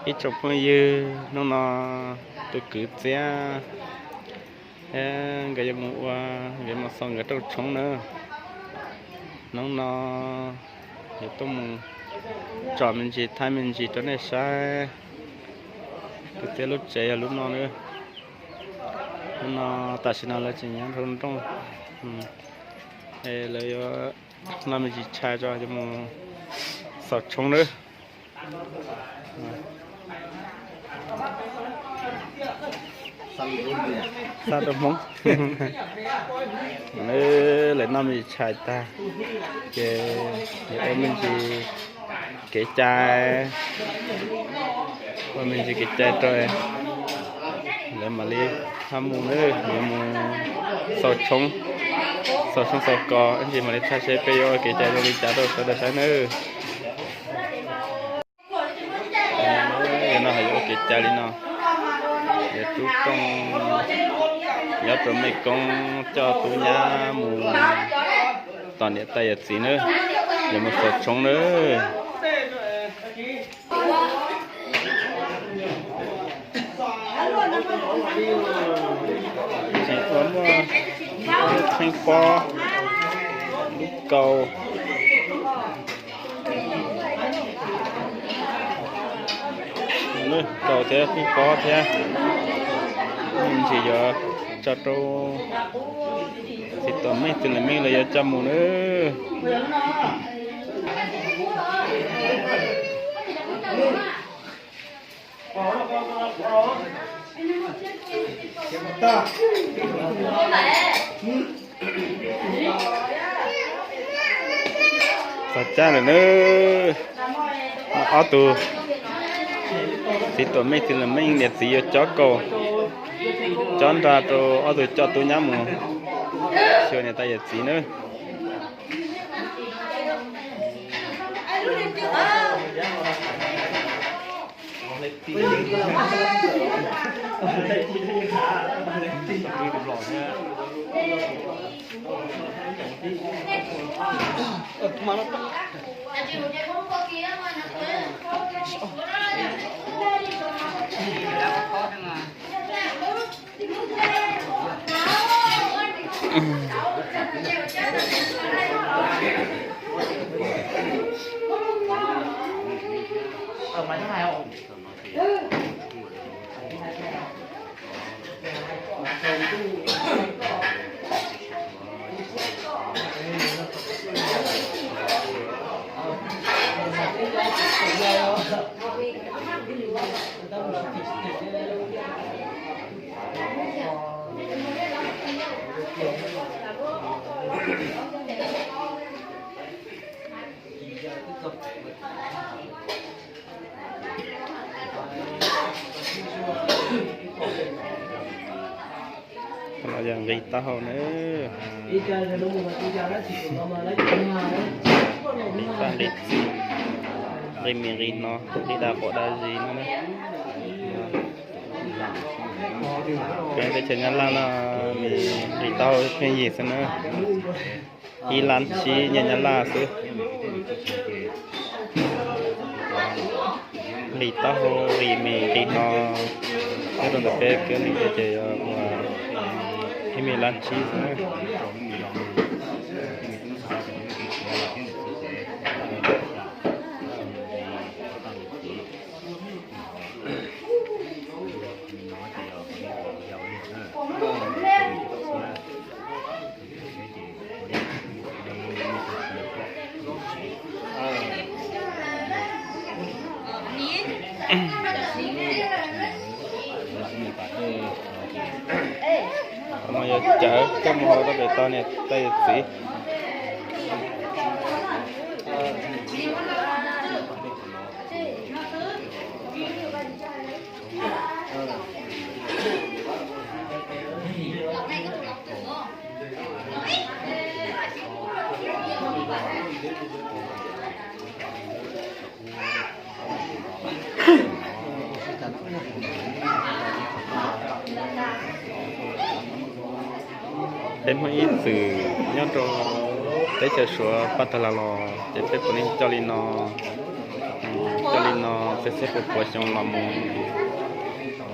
Ib tsoom phooj ywg, hnub no tus kwv txiab nkawd yuav mus ua, nkawd mus xaus nkawd rooj tshoob na. Hnub no yuav tuaj mus tsom me ntsis thaij me ntsis rau nej saib. Kwv txiab lub tsev yog lub no na. Hnub no tam sim no lawv tseem nyob hauv nrooj, lawv yuav noj me ntsis tshais tso yuav mus xaus tshoob na. Xa rau Hmoob. Lawv noj me ntsis tshais tag ces yuav ua me ntsis kev cai, ua me ntsis kev cai rau lawv mam li hab mus na, yuav mus xaus tshoob, xaus tshoob xaus kos ib ntsis mam li thaij seb peb yuav ua kev cai zoo li cas rau sawv daws saib nawb. Yog no ho yuav ua kev cai li no, yuav rub rooj, yuav rau mej koob coj tub nyab mus tom niam tais yawm txiv na, yuav mus xaus tshoob na. Tseem ua muaj lub theej pob, lub kaus, kaus thiab theej pob thiab. Ntsis yuav tso rau txiv tuam meej txiv lwm meej los yuav coj mus na. Txog caij lawm nawb. Ob tug txiv tuam meej txiv lwm meej niam txiv yuav cob kaus, cob nra rau ob tug coj tub nyab mus xyuas niam tais yawm txiv nawb. Los yog nqis taub hau na, nqis paj nqis txiv, nqis mis nqis no, nqis dag quav dag zis no na. Peb teb chaws Nyab Laj no nqis taub hau pheej yig xwb na. Ib lab tsib nyiaj Nyab Laj xwb. Nqis taub hau, nqis mis, nqis no, nyob rau ntawm peb kev nqis ces yog ua ib me lab tsib xwb na. Qhov no yog cawv coj mus hau rau pem tau niam tais yawm txiv. Peb Hmoob ib txwm nyob rau teb chaws Suav paj tag las los ces peb puav leej coj li no, coj li no Peb txheb puas puas xyoo los mus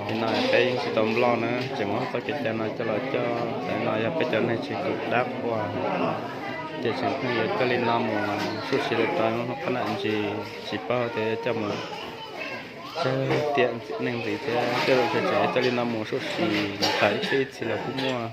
li no peb yeej tsis tau nploj na, tseem muab txoj kev cai no coj los coj. Tam no yog peb cov neeg tseem tus dab qhuas, ces tseem pheej yuav coj li no mus sub si li tau hnub qab nam ntsis, tsis paub tias yuav coj mus tsawg tiam neeg ntxiv thiab, tej zaum tseem yuav coj li no mus sub si thaum ib txhis ib txhis los kuj muaj.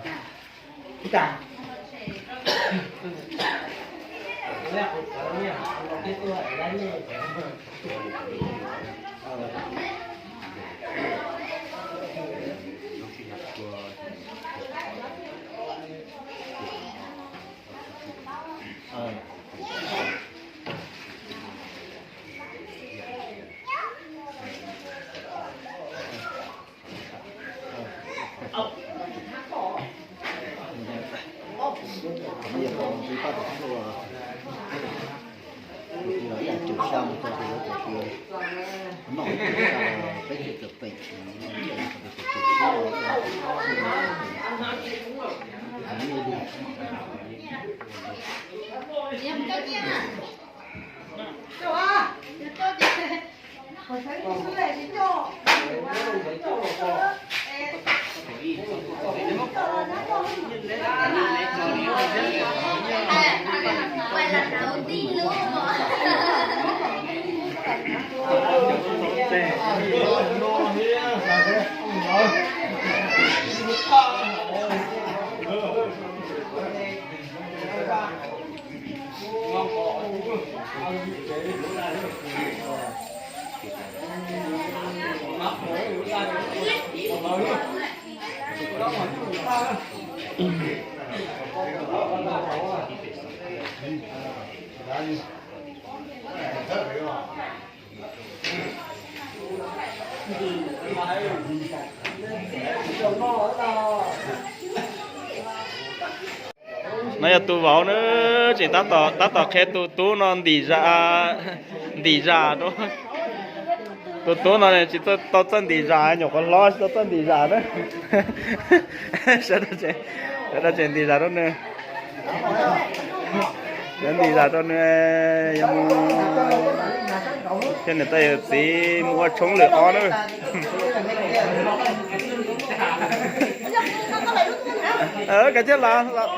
No yog tus vauv na, tseem tab tom qhia tus tub no ntim zam, ntim zam rau. Tus tub no tsis tau txawj ntim zam, nyuam qhuav hlob tsis tau txawj ntim zam na. Sawv daws tseem ntim zam rau nws. Yuav ntim zam rau nws, yuav mus thiab nws tej yawm txiv mus ua tshoob lwm ob na. Kav tsij las, las.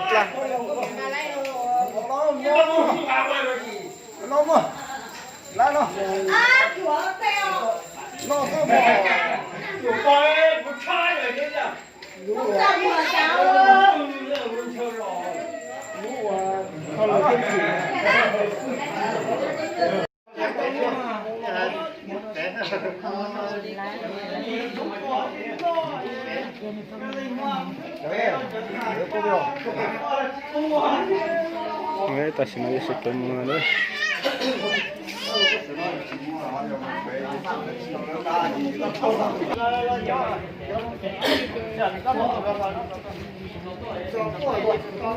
Tam sim no yuav sawv kev mus lawm.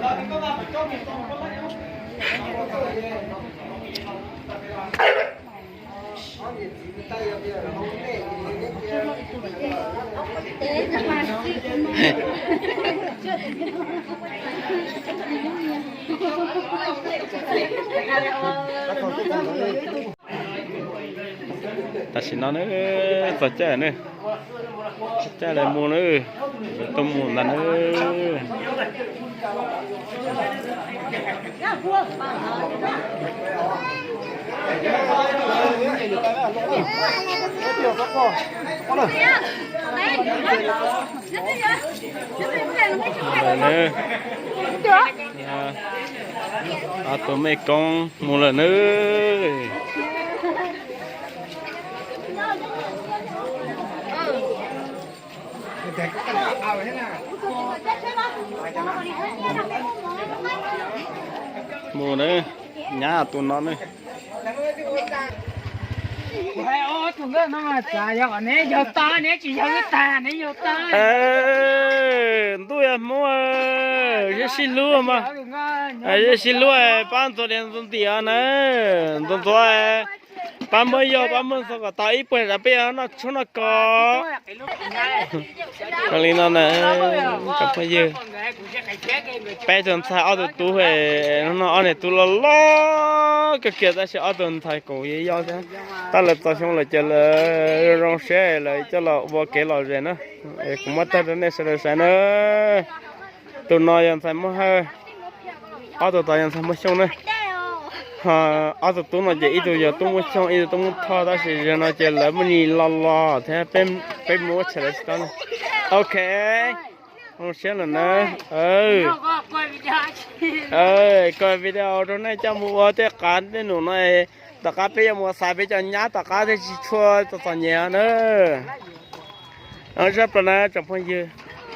Tam sim no na, txog caij na, caij lawv mus na, tuaj mus ntag na. Ob tug mej koob mus lawm nawb. Mus na, nyab tus no na. Ntuj yog Hmoob, sib sib hlub mas, sib hlub pab ntxuav diav ntxuav ntim na, ntxuav ntxuav. Pab muab yog, pab muab txog kom tau ib puas zam peb noj tshoob noj kos. Li no na, tsoom phooj ywg, peb tus ntxhais ob tug tub, hnub no ob niag tub loj loj kawg kiag tab sis ob tug ntxhais koom yau thiab. Tab lawv txog xyoo lawm ces lawv zoo zoo siab lawv coj los ua kev lom zem na. Kuv muab tag rau nej sawv daws saib na. Tus no yog ntxhais Muaj Hawj, ob tug tod yog ntxhais Muaj Xyooj na. Ho ob tug tub no ces ib tug yog tub Muaj Xyooj, ib tug tub Muaj Thoj, tab sis zaum no ces lawv muaj ni los los thiab, peb mus ua tshais lawv tsis tau na. Ok, zoo siab lawm na. Koj video rau nej coj mus ua tej qav tej num no, tom qab peb yuav mus xav peb cov nyab tom qab thiaj tsis tshua txom txom nyem na. Zaj plaws na tsoom phooj ywg,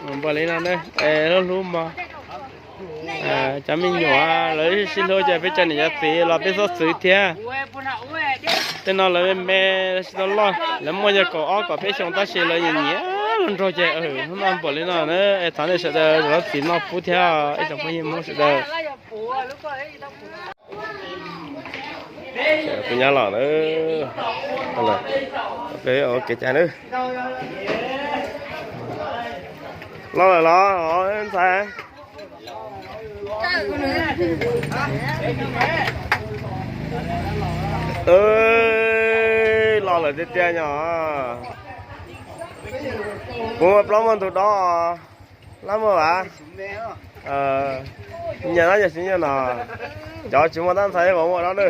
npaum li no na, hlub hlub mog. Cov me nyuam lawv sib hlub ces peb cov niam cov txiv los peb txhob txwv thiab. Tej no lawv me me tsis tau loj, lawv muaj yog kaum ob kaum peb xyoo tab sis lawv nyiam nyiam los nrog ces hnub no npaum li no na. Thov nej sawv daws zam lub txim noj pub thiab ib tsoom phooj ywg Hmoob sawv daws. Tus nyab los na, peb ua kev cai na. Los lawm los ntxhais? Los lawm tiag tiag nyog. Kuv muaj plaub muaj ntug dob. Lab muaj vas. Nyiam no yog tsis nyiam no. Cov tsis muaj tab ntxhais puas muaj dob na?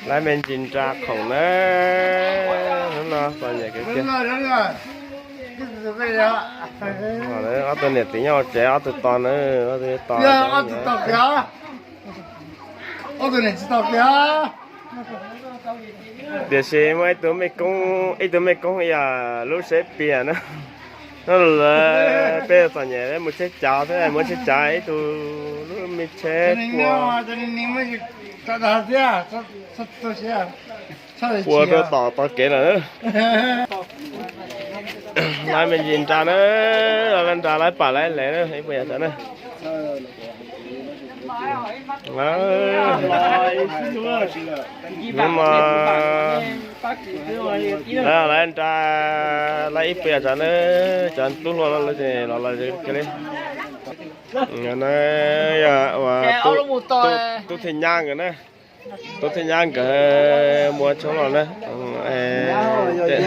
Lab me ntsis nra khoom na. Hnub no txom nyem kawg kiag. Ob tug niam txiv nyob hauv tsev, ob tug tos na, ob tug tos. Tiam sis muaj ib tug mej koob, ib tug mej koob yog lub seb piam na. Hnub no lawv peb txom nyem mus tsheb cav thiab, mus tsheb cav ib tug lub me tsheb kua, kua rau tom tau kev lawm. Lawv me ntsis nra na, lawv nra lawv pam lawv lev na, ib puas yam tsav na. Hnub no lawv nra lawv ib puas yam tsav na, cov tub hluas no lawv los los kiag li. Yog ua tub thiab nyab nkawd na. Tub thiab nyab nkawd muaj tshoob los na. Tej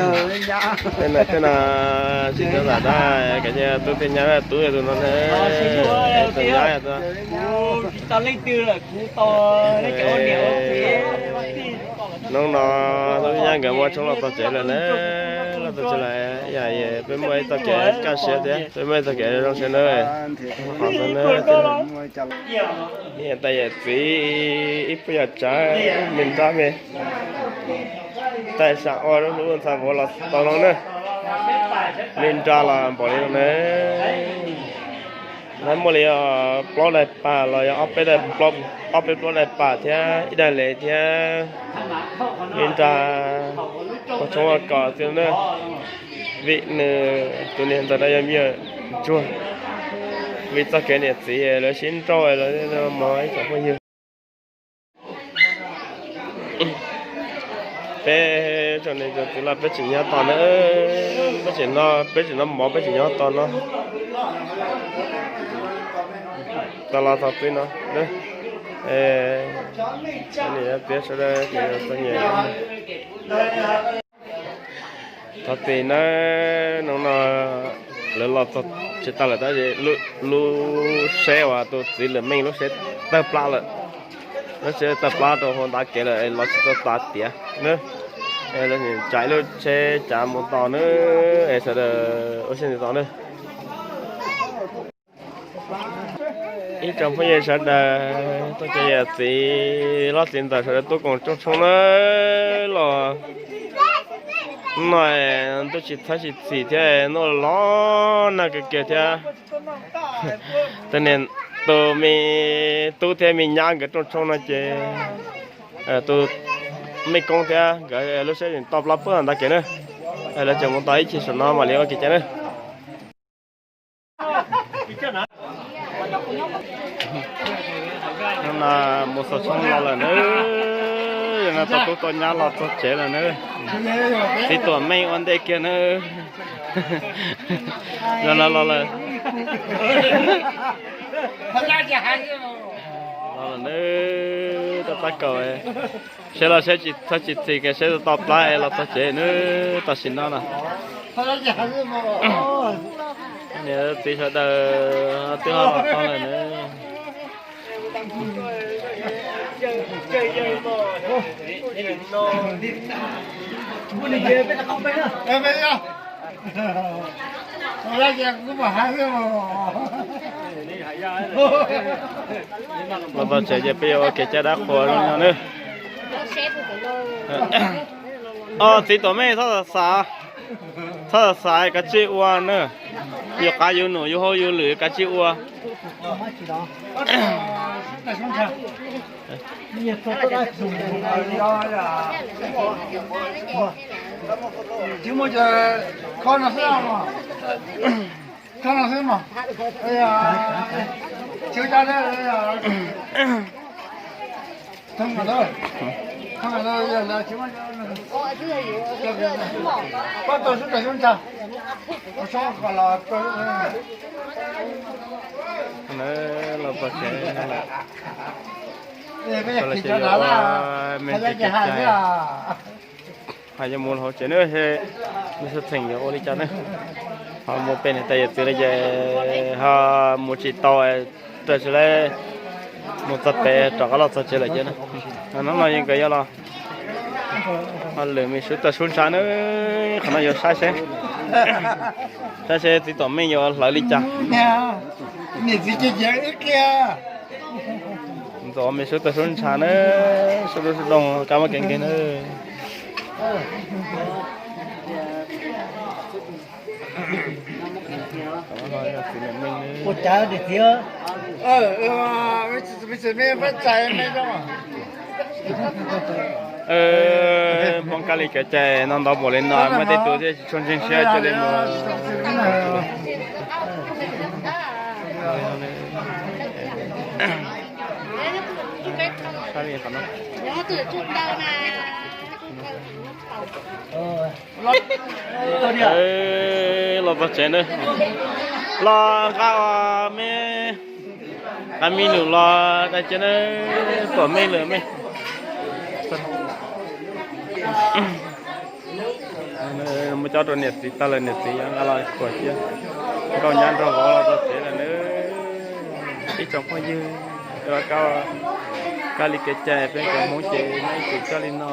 no tsis tau lam dab, tub thiab nyab, tub yog tus no na, tus nyab yog tus. Hnub no tub thiab nyab nkawd muaj tshoob los txog tsev lawm na. Los txog tsev lawm, peb muaj ib txoj kev kaj siab thiab peb muaj ib txoj kev zoo siab na. Qhov xwb na, niam tais yawm txiv ib puas yam tsav, me nrab me tais sam ua lub ntxhais vauv los tau no na. Me nra los npaum li no na. Lawv muaj li plaub daim pam los yog ob peb plaub daim pam thiab ib daim lev thiab. Me nra ua tshoob ua kos xwb na. Vim nws tus niam ntawd no yog me nyuam ntsuag, vim txoj kev niam txiv lawv sib nrauj lawv mov ib tsoom phooj ywg. Peb tsoom niam tsoom txiv los peb tseem nyob tos na, peb tseem noj, peb tseem noj mov, peb tseem nyob tos no. Tau los txog pib no, niam txiv sawv daws txom nyem. Thov txim nawb, hnub no lawv los txog tsis tau lawm tab sis lub seb uas tus txiv lwm meej lub seb tawg plab lawm. Lub seb tawg plab rau hauv ntav kev lawm es los tsis tau tav tiav na. Lawv tsa ib lub tsheb cav mus tos na, es sawv daws ua siab ntev tos na. Ib tsoom phooj ywg sawv daws, tuaj cov yawm txiv hlob txiv ntxawm sawv daws tuaj koom rooj tshoob na los. Hnub no ntuj tsis txhawb tsis txhim thiab ntuj los nag kawg kiag thiab. Tus niam, tus me tub thiab me nyab nkawd rooj tshoob no ces tus mej koob thiab nkawd lub siab tseem to plab puag ntav kev na. Lawv tseem mus tau ib chim saum no mam li ua kev cai na. Hnub no mus xaus tshoob los lawm na. Yog no tau tub tau nyab los txog tsev lawm na. Txiv Tuam Meej ua ntej kiag na. Yog no los lawm. Los lawm na, tab tab kaum. Seb los seb tsis txhob tsis txis kiag seb tau plab es los txog tsev na, tam sim no na. Niam txiv sawv daws twb ho los txog lawm na. Los txog tsev ces peb yuav ua kev cai dab qhuas zoo no na. Os, txiv Tuam Meej, txhob xav, txhob xav, kav tsij ua na. Yus qav yus num yus hauj yus lwm kav tsij ua. Los txog tsev, me ntsis kev cai, ho yuav mus hauv tsev na, me xub txheem yuav ua li cas na. Ho mus pem niam tais yawm txwv li ces ho mus tsis tau, raws tsis lawv mus txog pem rov qab los txog tsev lawm ces na. Hnub no yeej nkawd yuav los, ho lwm me sub tawg sub ntsha na, qhov no yuav saib seb, saib seb txiv Tuam Meej yuav hlawv li cas. Ntxuav me sub tawg sub ntsha na, sub dub sub doog kab mob kev nkeeg na. Poob kab li kev cai no ntau npaum li no muaj tej tus thiaj tsis tshua ntseeg siab cia li mus. Los txog tsev na, los nqa me, nqa me num los da cia na, Tuam Meej lwm me. Muab cob rau niam txiv tag lawm, niam txiv yuav nqa los khuam cia. Nkauj nyab nraug vauv los txog tsev lawm na. Ib tsoom phooj ywg, kab li kev cai peb cov Hmoob ces nyob ib txwm coj li no.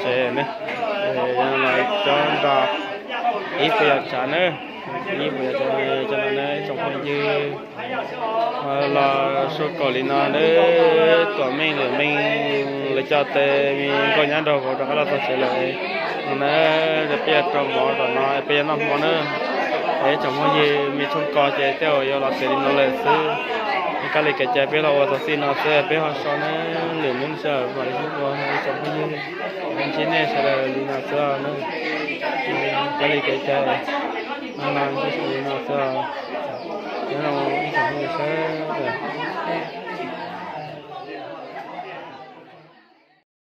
Tsev ne, los cob nrog ib puas yam tsav na, ib puas yam tsav cov no na ib tsoom phooj ywg. Los sua kaum li no na, Tuam Meej lwm me, lawv coj tes me nkauj nyab nraug vauv rov qab los txog tsev lawm no na. Peb yuav rau mov tom no peb yuav noj hmo na. Ib tsoom phooj ywg me tshoob kos ces tej zaum yuav los txog li no lawm xwb. Kab li kev cai peb los ua txog txij no xwb, peb ho so na, lwm hnub sawv mam li ua. Ib tsoom phooj ywg, ntsib nej sawv daws li no xwb na. Kab li kev cai no li no xwb. Nyob zoo ib tsoom phooj ywg sawv daws.